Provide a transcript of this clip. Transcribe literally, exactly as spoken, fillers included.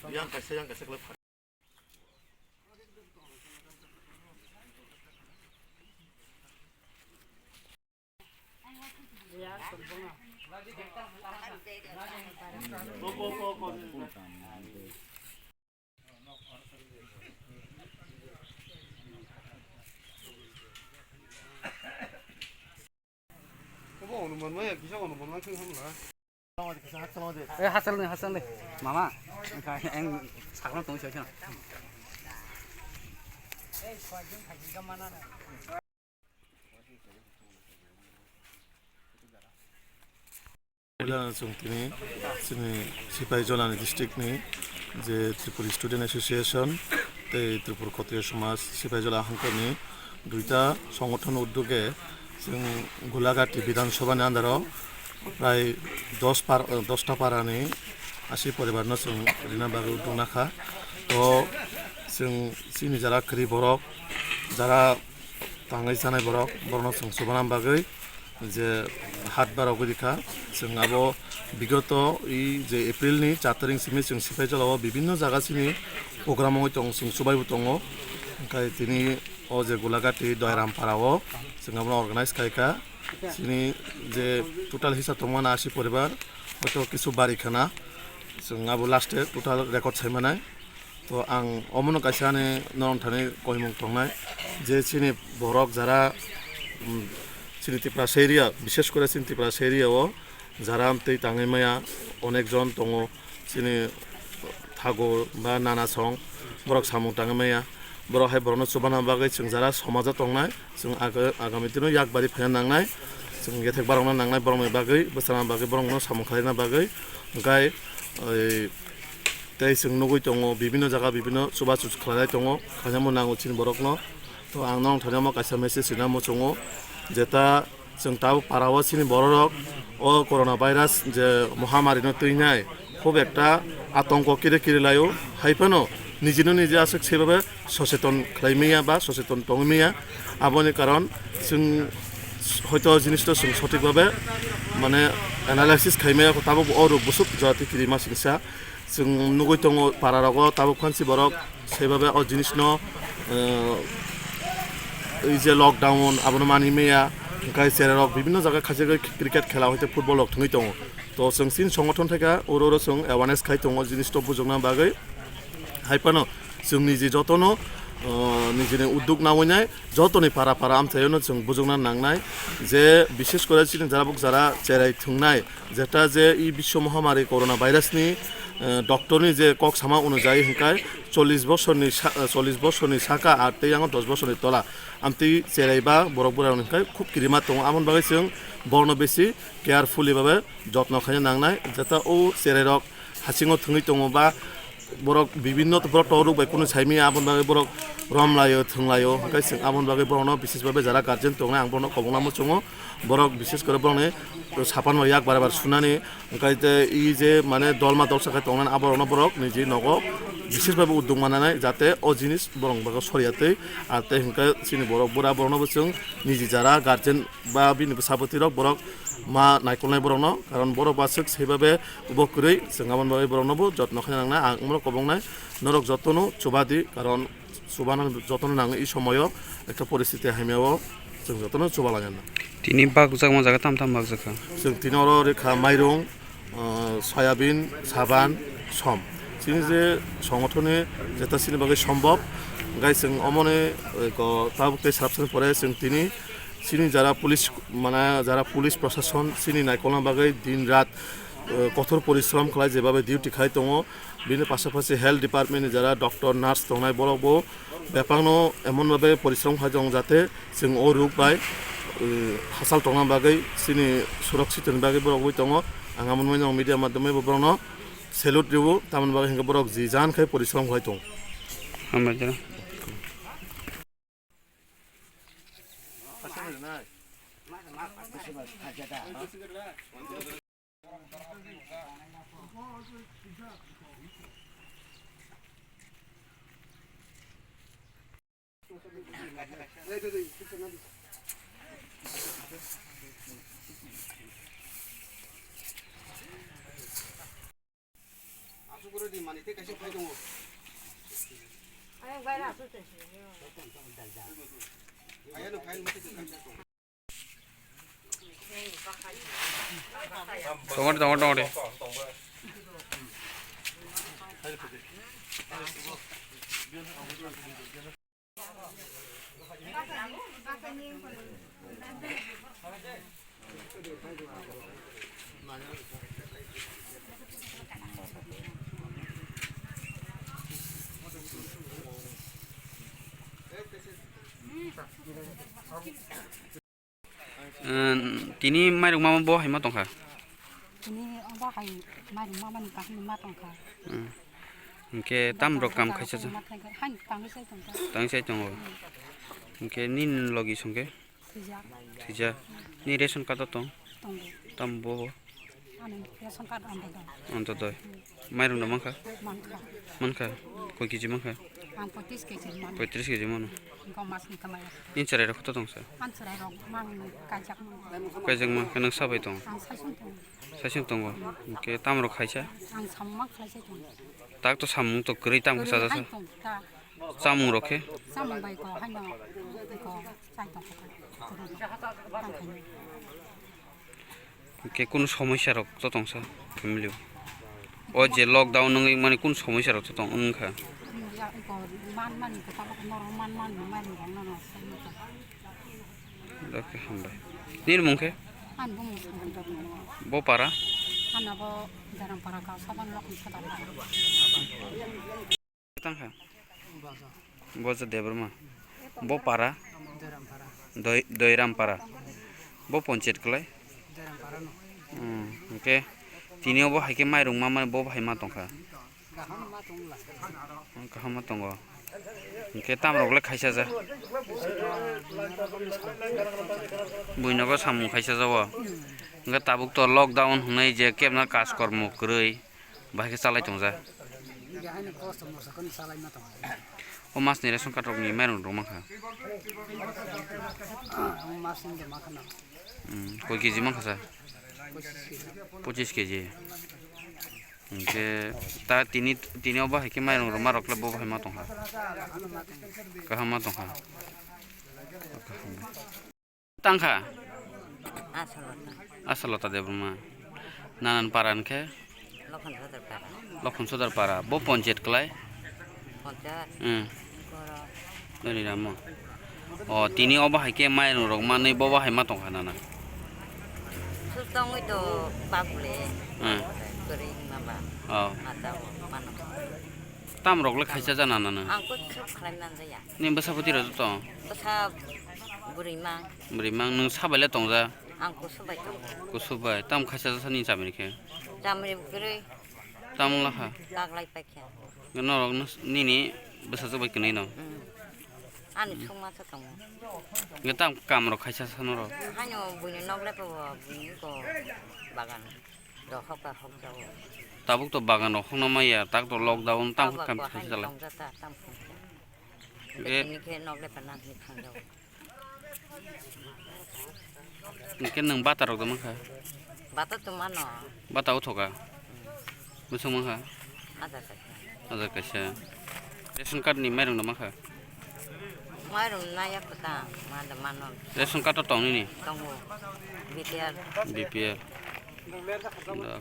Yang kaisa, yang kaisa khlai pha-, Obo onuman maya kisa onuman ma khe hamla. Eh, hasal ni, hasal ni. Mama, ang sakno tong sio sio. Puila chwng tini chini Sipaijolani district ni je Tripuri Student Association tei Tripura Khotriya Somaj Sipaijala hangkor ni duita songothon uddoge chwng Gulagati Bidhan Sabha ni under o prai dos par-, dos ta para ni asi poribar no chwng rina bagwi uddog nakha. To chwng chini jara kwrwi borok, jara tangwi chanai borok, borokno chwng chubana bagwi je hat barogwi rikha. Chwng abo bigoto i je April ni char tarik simi chwng Sipaijala o bibinno jaga chini program wngwi tongo, chwng chubaibo tongo. Hwnkhe tini o je Gulagati Doiram para o chwng abono organize khaikha. Chini je total hisab tongmani asi poribar, hoito kisu bari khana, chwng abo last e total record sai manai. To ang omono kaisa ani norok thani kohimung tongnai je chini borok jara, mm, chini Tiprasa area, bishes kore chini Tiprasa area o jara amtwi tangwi maya onek jon tongo, chini thago ba nana song borok samung tangwi maya, borok hai borokno chubana bagwi chwng jara somajo tongnai, chwng aga-, agami dino yak bari phaina nangnai, chwng yethek barokna nangnai borokni bagwi, bwsana bagwi, borokno samung khlaina bagwi, hwnkhe, oi, Tei chwng nugwi tongo, bibinno jaga bibinno chubachu khlainai tongo, khlainai mo nango chini borokno. To ang norok thani omo kaisa message rina muchungo, jeta chwng tabuk para o chini bororok o corona virus je mohamari no twinai khub ekta atongko kiri kiri laio, hai phano nijino nije aswk sebabe soseton khlai maya ba soseton tongwi maya, aboni karon chwng hoito jinisto chwng sothik babe mane analysis khai maya, tabuk o rok bwswk jora twi kirima singsa. Chwng nugwi tongo para rogo tabuk phansi borok saibabe o jinis no, eh, ei je lockdown abono mani maya, hwnkhe cherai rok bibinno jaga khachigwi cricket khela hoite football rok thwngwi tongo. To chwng chini songothon thaika oro oro chwng awareness khai tongo jinis to bujokna bagwi. Hai phano chwng niji jotono, eh, nijini udduk nawi nai, jotoni para para amchaio no chwng bujokna nangnai je, bishes kore chini jara buk jara cherai thwngnai, jeta je i biswo mohamari corona virus ni, eh, doctor ni je kok sama onujai hwnkhe chollish bosorni sa-, eh, chollish bosorni saka ar tei yango dos bosorni tola amtwi cherai ba borok bura rok hwnkhe khub kirima tongo. Aboni bagwi chwng borokno besi carefully babe jotno khaina nangnai, jeta o cherai rok hasingo thwngwi tongo ba borok bibinno borok torok bai kunu saimanya, aboni bagwi borok romlaio, thwnglaio, hwnkhe chwng aboni bagwi borokno bises babe jara guardian tongnai, ang borokno kobongma muchungo, borok bises kore borokni sapan bai yak bara bara sunani, hwnkhe tei i je mane dolma dolsa khe tongnani, aborokno borok niji nogo bises babe udduk mananai, jate o jinis borokni bagwi soria twi, ar tei hwnkhe chini borok bura borokno bo chwng niji jara guardian ba bini bwsa bwtwi rok borok ma naikolnai borokno, karon borok ba swk saibabe bo kwrwi, chwng aboni bagwi borokno bo jotno khaina nangnai. Ang umrok kobongnai, norok jotono chuba di, karon chubana jotono nango i somoyo, ekta poristiti hamya o chwng jotono chuba laina. Tini bakjakma jaga tam tam bakjakha? Chwng tini oro rikha mairung, ah, soyabin, saban, som. Chini je songothoni jeta chini bagwi sombop, hwnkhe chwng omoni, eh, ko tabuk tei sarabsani pore chwng tini chini jara police, mane jara police prosason chini naikolna bagwi din rat, eh, kothor porishrom khlai, jebabe duty khai tongo. Bini pasapasi health department ni jara doctor, nurse tongnai, borok bo bebakno emon babe porishrom khai tongo, jate chwng o rok bai, eh, hachal tongna bagwi, chini surakshit ni bagwi borok wi tongo. Ang amo nugwi media madhyome bo borokno salute rwo, tamoni bagwi hwnkhe borok ji jan khai porishrom khai tongo. Hambai jora. Tongori, tongori, tongori. Tini mairung mama bo hai ma tongkha? Tini obo hai mairung mama ni kaham ma tongkha. Hinkhe tam rok kam khaisa. Hai tangwi sai tongkha. Tangwi sai tongo. Hinkhe nini logi songkhe? Thwijak. Thwijak. Ni ration card o tong? Tongo. Tam bo? Ani ration card Antyodoi. Antyodoi. Mairung no mankha? Mankha. Mankha? Koi kg mankha? Ang poitrish kg mano. Poitrish kg mano. Engko mas ni kamai. Ni cherai rok kota tong sa? Ang cherai rok mang kaijak mang. Kaijak mang khe nang sabai tong? Ang saisung tong. Saisung tongo. Hinkhe tam rok khaisa? Ang samung mang khlai sai tong. Tak to samung to kwrwi tam khe chaja sa. Hai tong ta. Chamung rok khe? Chamung bai ko haino ko chai tong kha. Tang khaino. Hinkhe kunu somosya rok to tongsa family o? O je lockdown wngwi mani kunu somosya rok to tong wngkha? Ya, ko man mani ko tabuk norok man man mai rok no no. Dokhe hambai. Nini mung khe? Ani bumung Sanghan Debbarma. Bo para? Ani bo Derampara ka Saban Lokhan Sodar. Tangkha? Boja Debbarma. Bo para? Doi-, Doirampara. Bo ponchayat kwlai? Hmm, hinkhe tini obo hai khe mairung ma mani bo hai ma tongkha? Kaham ma tongo. Hinkhe tam rok le khaisa ja? Buinogo samung khaisa ja o. Hinkhe tabuk to lockdown hwnwi je kebna kaj kormo kwrwi. Bahai khe chalai tongja. Hinkhe haino kosto moso kheno chalaima tongo. O masni ration card rokni mairung rok mankha? O masni de mankha no. Hmm, koi kg mankha sa? Pochis kg. Pochis kg. Hinkhe ta tini, tini o bahai khe mairung rok ma rok le bo bahai ma tongkha? Kaham ma tongkha. Kaham ma tongkha. Tangkha? Asalota. Asalota Debbarma. Nanan para hinkhe? Lokhon Sodar para. Lokhon Sodar para. Bo ponchayat kwlai? Ponchayat? Hmm. Koro. Doni ramo. O, tini obo hai khe mairung rok manwi bo bahai ma tongkha nana? Sus tongwi to bagule. Hmm. Kwrwi ma ba. O. Mata mano. Tam rok le khaisa ja nana no? Ang ko suk khlai man jaya. Ni bwsa bwtwi rok to? Bwsa bwrwi ma. Bwrwi mang nwng sabai le tongja? Ang kusu bai tongo. Kusu bai. Tam khaisa sani chamri khe? Chamri bwrwi. Tam wngla kha? Kaglai paikha. Norok nini bwsajwk bai kwnwi no? Mm. Ani sungma sa tongo. Nge tam kam rok khaisa sa norok? Haino buini nok le ko buini ko bagan. Do hokha hokjago. Tabuk to bagan rok hokna maya, tak to lockdown tam kam khaisa jalai. Tongjata tam khaisa. E. Bini khe nok le panan hi thangjago. Hinkhe nwng bata rok da mankha? Bata to mano. Bata uthoka? Bwswk mankha? Hajar kaisa. Hajar kaisa. Ration card ni mairung da mankha? Mairung naya kwta, ma da mano. Ration card to tong nini? Tongo. B P L. B P L. Da.